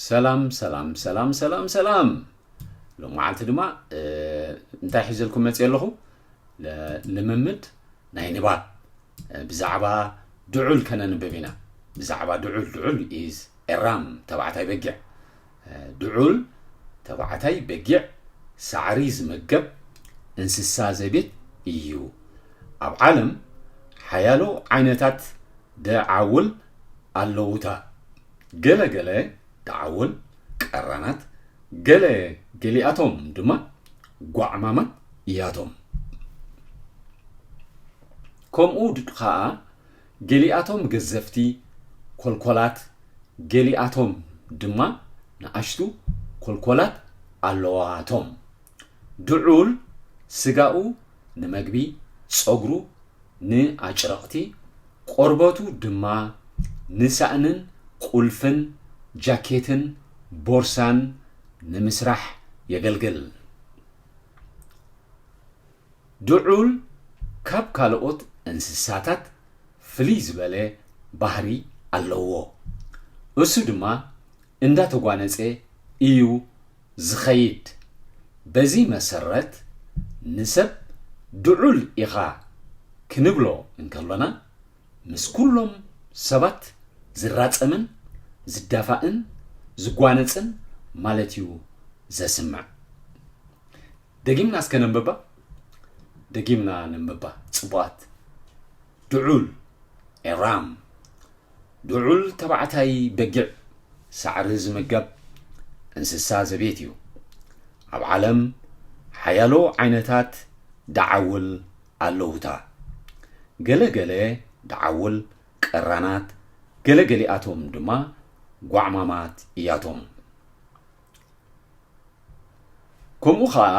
ሰላም ሰላም ሰላም ሰላም ሰላም። ሎማዓልቲ ድማ እንታይ ሒዘልኩም መፅእ ኣለኹ? ልምምድ ናይ ንባብ ብዛዕባ ድዑል ከነንብብ ኢና። ብዛዕባ ድዑል ድዑል ኢዝ ኤራም ተባዕታይ በጊዕ። ድዑል ተባዕታይ በጊዕ ሳዕሪ ዝምገብ እንስሳ ዘቤት እዩ። ኣብ ዓለም ሓያሎ ዓይነታት ደዓውል ኣለዉታ። ገለ ገለ ደዓውል ቀራናት፣ ገለ ገሊኣቶም ድማ ጓዕማማት እያቶም። ከምኡ ከኣ ገሊኣቶም ገዘፍቲ ኮልኮላት፣ ገሊኣቶም ድማ ንኣሽቱ ኮልኮላት ኣለዋቶም። ድዑል ስጋኡ ንመግቢ፣ ጸጉሩ ንኣጭረቕቲ፣ ቆርበቱ ድማ ንሳእንን ቁልፍን ጃኬትን ቦርሳን ንምስራሕ የገልግል። ድዑል ካብ ካልኦት እንስሳታት ፍልይ ዝበለ ባህሪ ኣለዎ። እሱ ድማ እንዳተጓነጸ እዩ ዝኸይድ። በዚ መሰረት ንሰብ ድዑል ኢኻ ክንብሎ እንከሎና ምስ ኩሎም ሰባት ዝራጸምን ዝዳፋእን ዝጓነጽን ማለት እዩ ዘስምዕ። ደጊምና እስከ ነንብባ። ደጊምና ነንብባ። ጽቡቓት። ድዑል፣ ኤራም። ድዑል ተባዕታይ በጊዕ ሳዕሪ ዝምገብ እንስሳ ዘቤት እዩ። ኣብ ዓለም ሓያሎ ዓይነታት ደዓውል ኣለዉታ። ገለ ገለ ደዓውል ቀራናት፣ ገለ ገሊኣቶም ድማ ጓዕማማት እያቶም። ከምኡ ኸኣ፣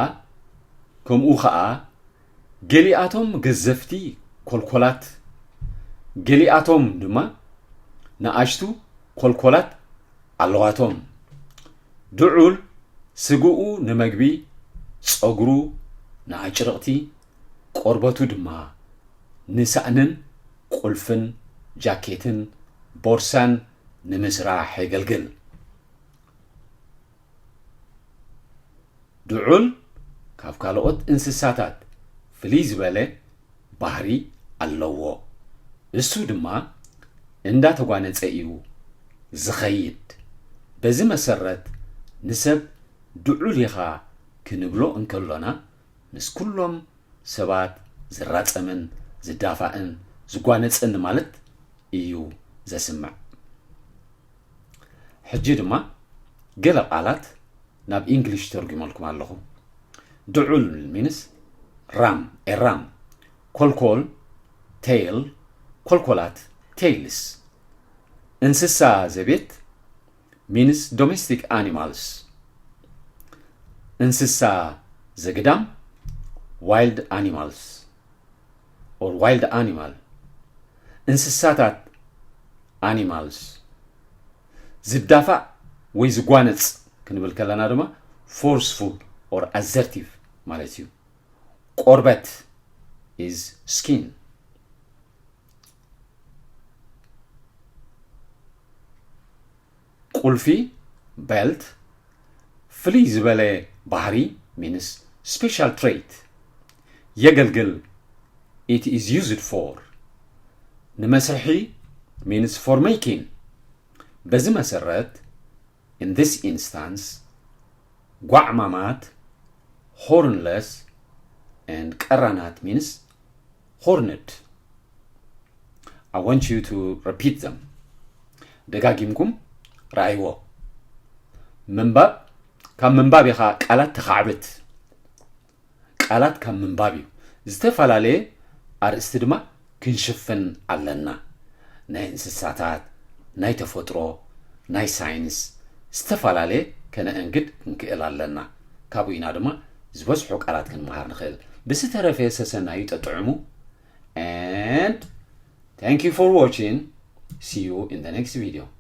ከምኡ ኸኣ ገሊኣቶም ገዘፍቲ ኮልኮላት፣ ገሊኣቶም ድማ ንኣሽቱ ኮልኮላት ኣለዋቶም። ድዑል ስግኡ ንመግቢ፣ ጸጉሩ ንኣጭርቕቲ፣ ቆርበቱ ድማ ንሳእንን ቁልፍን ጃኬትን ቦርሳን ንምስራሕ የገልግል። ድዑል ካብ ካልኦት እንስሳታት ፍልይ ዝበለ ባህሪ ኣለዎ። እሱ ድማ እንዳተጓነጸ እዩ ዝኸይድ። በዚ መሰረት ንሰብ ድዑል ኢኻ ክንብሎ እንከሎና ምስ ኩሎም ሰባት ዝራጸምን ዝዳፋእን ዝጓነጽን ማለት እዩ ዘስምዕ። ሕጂ ድማ ገለ ቃላት ናብ ኢንግሊሽ ተርጉመልኩም ኣለኹ። ድዑል ሚንስ ራም፣ ኤራም፣ ኮልኮል፣ ቴይል፣ ኮልኮላት፣ ቴይልስ። እንስሳ ዘቤት ሚንስ ዶሜስቲክ ኣኒማልስ። እንስሳ ዘግዳም ዋይልድ ኣኒማልስ ኦር ዋይልድ ኣኒማል። እንስሳታት ኣኒማልስ። ዝዳፋእ ወይ ዝጓነጽ ክንብል ከለና ድማ ፎርስፉል ኦር ኣዘርቲቭ ማለት እዩ። ቆርበት ኢዝ ስኪን። ቁልፊ፣ ቤልት፣ ፍልይ ዝበለ ባህሪ ሚንስ ስፔሻል ትሬት የገልግል። It is used for ንመስርሒ ሚንስ ፎር ሜኪን። በዚ መሰረት in this instance ጓዕማማት፣ ሆርንለስ፣ and ቀራናት ሚንስ ሆርንድ። I want you to repeat them. ደጋጊምኩም ረኣይዎ። ምንባብ፣ ካብ ምንባብ ኢኻ ቃላት ተኻዕብት። ቃላት ካብ ምንባብ እዩ። ዝተፈላለየ ኣርእስቲ ድማ ክንሽፍን ኣለና። ናይ እንስሳታት፣ ናይ ተፈጥሮ፣ ናይ ሳይንስ ዝተፈላለየ ከነእንግድ ክንክእል ኣለና። ካብኡ ኢና ድማ ዝበዝሑ ቃላት ክንመሃር ንኽእል። ብዝተረፈ ሰሰናዩ ጠጥዕሙ። And thank you for watching. See you in the next video.